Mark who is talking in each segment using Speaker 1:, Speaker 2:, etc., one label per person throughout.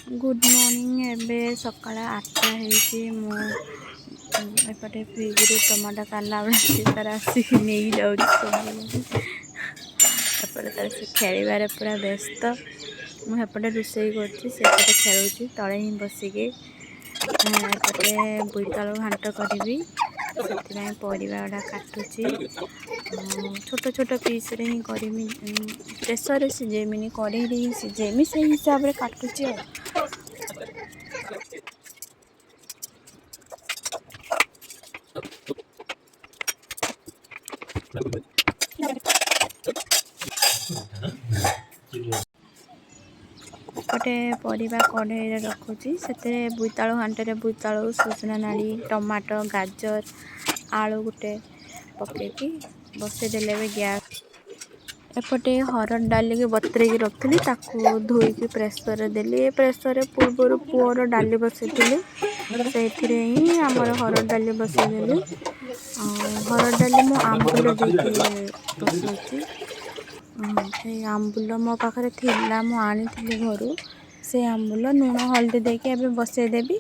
Speaker 1: Good morning. ଏବେ ସକାଳ 8ଟା ହେଇଛି। ମୁଁ ଏପଟେ ଫ୍ରିଜରୁ ଟମାଟୋ କାଢ଼ିଲା ବେଳେ ସେ ତାର ଆସିକି ନେଇଯାଉଛି ସବୁ। ଏପଟେ ତାର ସେ ଖେଳିବାରେ ପୁରା ବ୍ୟସ୍ତ। ମୁଁ ଏପଟେ ରୋଷେଇ କରୁଛି, ସେ ଏପଟେ ଖେଳୁଛି ତଳେ ହିଁ ବସିକି। ଏପଟେ ବୋଇତାଳୁ ଘାଣ୍ଟ କରିବି, ସେଥିପାଇଁ ପରିବା ଗୁଡ଼ା କାଟୁଛି। ଛୋଟ ଛୋଟ ପିସ୍ରେ ହିଁ କରିମି, ପ୍ରେସରରେ ସିଝେଇମିନି, କଢ଼େଇରେ ହିଁ ସିଝେଇମି, ସେଇ ହିସାବରେ କାଟୁଛି। ଆଉ ଏପଟେ ପରିବା କଢ଼େଇରେ ରଖୁଛି। ସେଥିରେ ବୋଇତାଳୁ ଘାଣ୍ଟରେ ବୋଇତାଳୁ, ସଜନା ନାଡ଼ି, ଟମାଟୋ, ଗାଜର, ଆଳୁ ଗୋଟେ ପକେଇକି ବସେଇଦେଲେ ଏବେ ଗ୍ୟାସ୍। ଏପଟେ ହରଡ଼ ଡାଲିକି ବତୁରେଇକି ରଖିଥିଲି, ତାକୁ ଧୋଇକି ପ୍ରେସରରେ ଦେଲି। ପ୍ରେସରରେ ପୂର୍ବରୁ ପୁଅର ଡାଲି ବସେଇଥିଲି, ସେଇଥିରେ ହିଁ ଆମର ହରଡ଼ ଡାଲି ବସେଇଦେଲି। ଆଉ ହରଡ଼ ଡାଲି ମୁଁ ଆମ୍ବୁଲ ଦେଇକି ବସଉଛି। ସେଇ ଆମ୍ବୁଲ ମୋ ପାଖରେ ଥିଲା, ମୁଁ ଆଣିଥିଲି ଘରୁ। ସେ ଆମ୍ବୁଲ, ଲୁଣ, ହଳଦୀ ଦେଇକି ଏବେ ବସେଇଦେବି।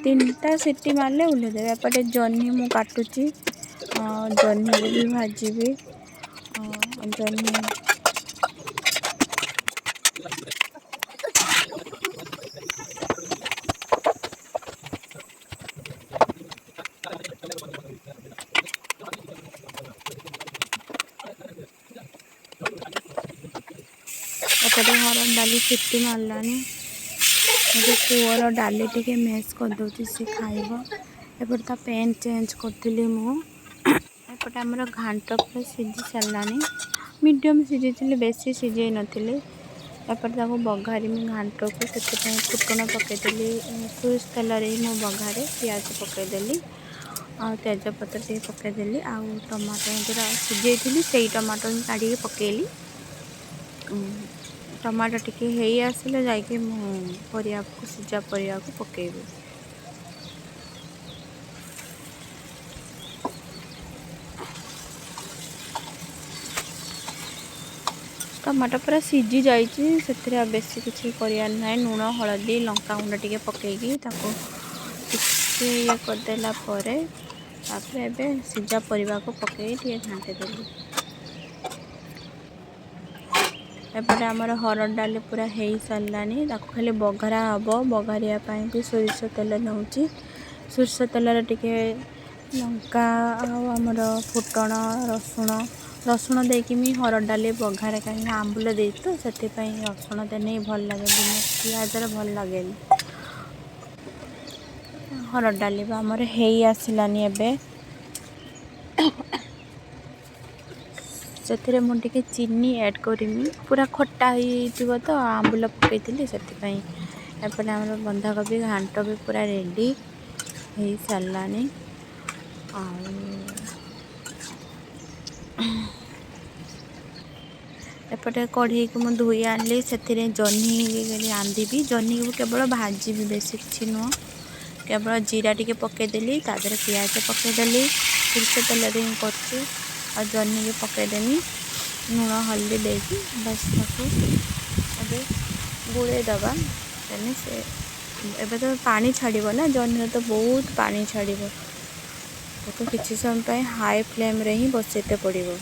Speaker 1: ତିନିଟା ସିଟି ମାରିଲେ ଓହ୍ଲେଇଦେବି। ଏପଟେ ଜହ୍ନି ମୁଁ କାଟୁଛି, ଜହ୍ନିକୁ ବି ଭାଜିବି ଜହ୍ନି। ଏପଟେ ହରଡ଼ ଡାଲି ସିଟି ମାରିଲାଣି। ଏବେ ପୁଅର ଡାଲି ଟିକେ ମେସ୍ କରିଦେଉଛି, ସେ ଖାଇବ। ଏପଟେ ତା ପ୍ୟାଣ୍ଟ ଚେଞ୍ଜ କରିଥିଲି ମୁଁ। ଏପଟେ ଆମର ଘାଣ୍ଟ ପୁରା ସିଝି ସାରିଲାଣି। ମିଡ଼ିୟମ୍ ସିଝେଇଥିଲି, ବେଶୀ ସିଝେଇ ନଥିଲି। ଏପଟେ ତାକୁ ବଘାରିମି ଘାଣ୍ଟକୁ, ସେଥିପାଇଁ ଫୁଟଣ ପକାଇଦେଲି। ସୋରିଷ ତେଲରେ ହିଁ ମୁଁ ବଘାରେ। ପିଆଜ ପକାଇଦେଲି ଆଉ ତେଜପତ୍ର ଟିକେ ପକାଇଦେଲି। ଆଉ ଟମାଟୋ ଯେଉଁଟା ସିଝେଇଥିଲି, ସେଇ ଟମାଟୋ ହିଁ କାଢ଼ିକି ପକାଇଲି। ଟମାଟୋ ଟିକେ ହେଇ ଆସିଲେ ଯାଇକି ମୁଁ ପରିବାକୁ, ସିଝା ପରିବାକୁ ପକାଇବି। ଟମାଟୋ ପୁରା ସିଝି ଯାଇଛି, ସେଥିରେ ଆଉ ବେଶୀ କିଛି କରିବାର ନାହିଁ। ଲୁଣ, ହଳଦୀ, ଲଙ୍କାଗୁଣ୍ଡ ଟିକେ ପକାଇକି ତାକୁ ଟିକେ ଇଏ କରିଦେଲା ପରେ, ତାପରେ ଏବେ ସିଝା ପରିବାକୁ ପକାଇ ଟିକେ ଘାଣ୍ଟି ଦେଲି। ଏପଟେ ଆମର ହରଡ଼ ଡାଲି ପୁରା ହେଇସାରିଲାଣି, ତାକୁ ଖାଲି ବଘରା ହେବ। ବଘାରିବା ପାଇଁ ବି ସୋରିଷ ତେଲ ନେଉଛି। ସୋରିଷ ତେଲରେ ଟିକେ ଲଙ୍କା ଆଉ ଆମର ଫୁଟଣ, ରସୁଣ ଦେଇକି ବି ହରଡ଼ ଡାଲି ବଘାରେ, କାହିଁକିନା ଆମ୍ବୁଲ ଦେଇଛି ତ ସେଥିପାଇଁ ରସୁଣ ଦେଲେ ହିଁ ଭଲ ଲାଗେ, ବିନା ପିଆଜରେ ଭଲ ଲାଗେନି। ହରଡ଼ ଡାଲି ବି ଆମର ହେଇ ଆସିଲାନି ଏବେ। ସେଥିରେ ମୁଁ ଟିକେ ଚିନି ଆଡ଼୍ କରିମି, ପୁରା ଖଟା ହେଇଯାଇଥିବ ତ, ଆମ୍ବୁଲ ପକାଇଥିଲି ସେଥିପାଇଁ। ଏପଟେ ଆମର ବନ୍ଧାକୋବି ଘାଣ୍ଟ ବି ପୁରା ରେଡ଼ି ହେଇସାରିଲାଣି। ଆଉ ଏପଟେ କଢ଼େଇକୁ ମୁଁ ଧୋଇ ଆଣିଲି, ସେଥିରେ ଜହ୍ନି ରାନ୍ଧିବି। ଜହ୍ନିକୁ କେବଳ ଭାଜିବି, ବେଶୀ କିଛି ନୁହଁ। କେବଳ ଜିରା ଟିକେ ପକାଇଦେଲି, ତା ଦେହରେ ପିଆଜ ପକାଇଦେଲି। ସୋରିଷ ତେଲରେ ହିଁ କରୁଛି। ଆଉ ଜହ୍ନିକି ପକାଇଦେମି, ଲୁଣ ହଳଦୀ ଦେଇକି ବାସ୍ ତାକୁ ଏବେ ଗୋଳେଇ ଦେବା। ଦେନେ ସେ ଏବେ ତ ପାଣି ଛାଡ଼ିବ ନା, ଜହ୍ନିରେ ତ ବହୁତ ପାଣି ଛାଡ଼ିବ। ତାକୁ କିଛି ସମୟ ପାଇଁ ହାଇ ଫ୍ଲେମ୍ରେ ହିଁ ବସେଇତେ ପଡ଼ିବ।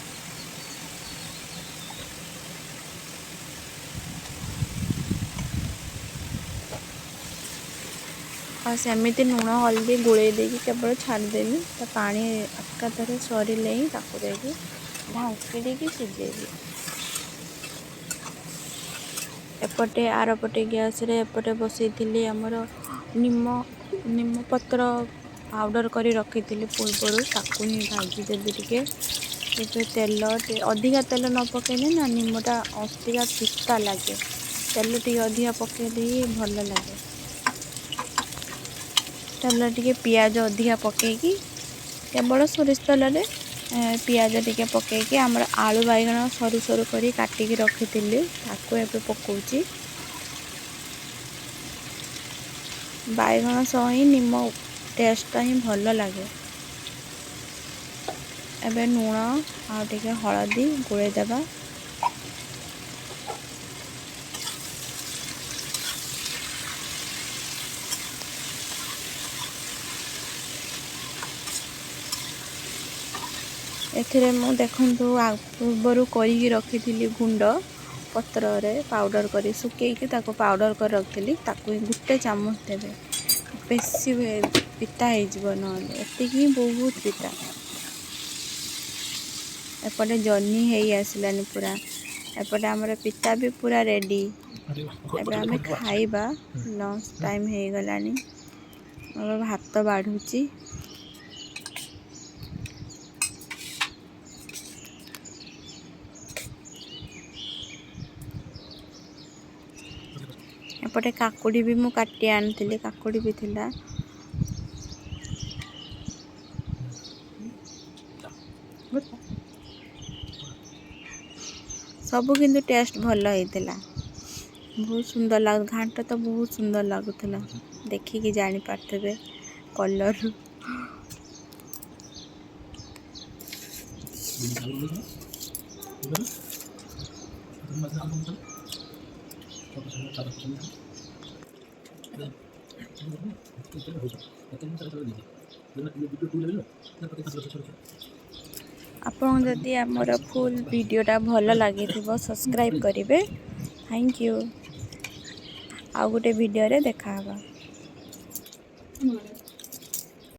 Speaker 1: ଆଉ ସେମିତି ଲୁଣ ହଳଦୀ ଗୋଳେଇ ଦେଇକି କେବଳ ଛାଡ଼ିଦେବି। ତା ପାଣି ଏକାଥରେ ସରିଲେ ହିଁ ତାକୁ ଯାଇକି ଢାଙ୍କି ଦେଇକି ସିଝେଇବି। ଏପଟେ ଆରପଟେ ଗ୍ୟାସ୍ରେ ଏପଟେ ବସେଇଥିଲି ଆମର ନିମ ପତ୍ର ପାଉଡ଼ର କରି ରଖିଥିଲି ପୂର୍ବରୁ, ତାକୁ ହିଁ ଭାଜିଦେବି ଟିକେ। ଏବେ ତେଲ ଅଧିକା ତେଲ ନ ପକାଇଲେ ନା ନିମଟା ଅଧିକା ପିତା ଲାଗେ। ତେଲ ଟିକେ ଅଧିକା ପକାଇଲେ ହିଁ ଭଲ ଲାଗେ। ତେଲ ଟିକେ, ପିଆଜ ଅଧିକା ପକାଇକି, କେବଳ ସୋରିଷ ତେଲରେ ପିଆଜ ଟିକେ ପକାଇକି ଆମର ଆଳୁ ବାଇଗଣ ସରୁ ସରୁ କରି କାଟିକି ରଖିଥିଲି, ତାକୁ ଏବେ ପକାଉଛି। ବାଇଗଣ ସହ ହିଁ ନିମ ଟେଷ୍ଟଟା ହିଁ ଭଲ ଲାଗେ। ଏବେ ଲୁଣ ଆଉ ଟିକେ ହଳଦୀ ଗୋଳେଇ ଦେବା। ଏଥିରେ ମୁଁ ଦେଖନ୍ତୁ ପୂର୍ବରୁ କରିକି ରଖିଥିଲି ଗୁଣ୍ଡ, ପତ୍ରରେ ପାଉଡ଼ର କରି ଶୁଖେଇକି ତାକୁ ପାଉଡ଼ର କରି ରଖିଥିଲି। ତାକୁ ହିଁ ଗୋଟେ ଚାମଚ ଦେବେ, ବେଶୀ ପିତା ହେଇଯିବ ନହେଲେ। ଏତିକି ହିଁ ବହୁତ ପିତା। ଏପଟେ ଜହ୍ନି ହେଇ ଆସିଲାଣି ପୁରା, ଏପଟେ ଆମର ପିତା ବି ପୁରା ରେଡ଼ି। ଏବେ ଆମେ ଖାଇବା, ଲଞ୍ଚ ଟାଇମ୍ ହେଇଗଲାଣି। ଏବେ ଭାତ ବାଢ଼ୁଛି। ଏପଟେ କାକୁଡ଼ି ବି ମୁଁ କାଟି ଆଣିଥିଲି, କାକୁଡ଼ି ବି ଥିଲା। ସବୁ କିନ୍ତୁ ଟେଷ୍ଟ ଭଲ ହେଇଥିଲା, ବହୁତ ସୁନ୍ଦର ଲାଗୁ। ଘାଣ୍ଟ ତ ବହୁତ ସୁନ୍ଦର ଲାଗୁଥିଲା, ଦେଖିକି ଜାଣିପାରୁଥିବେ କଲର୍ରୁ। ଆପଣ ଯଦି ଆମର ଫୁଲ୍ ଭିଡ଼ିଓଟା ଭଲ ଲାଗିଥିବ ସବସ୍କ୍ରାଇବ୍ କରିବେ। Thank you. ଆଉ ଗୋଟେ ଭିଡ଼ିଓରେ ଦେଖାହେବା।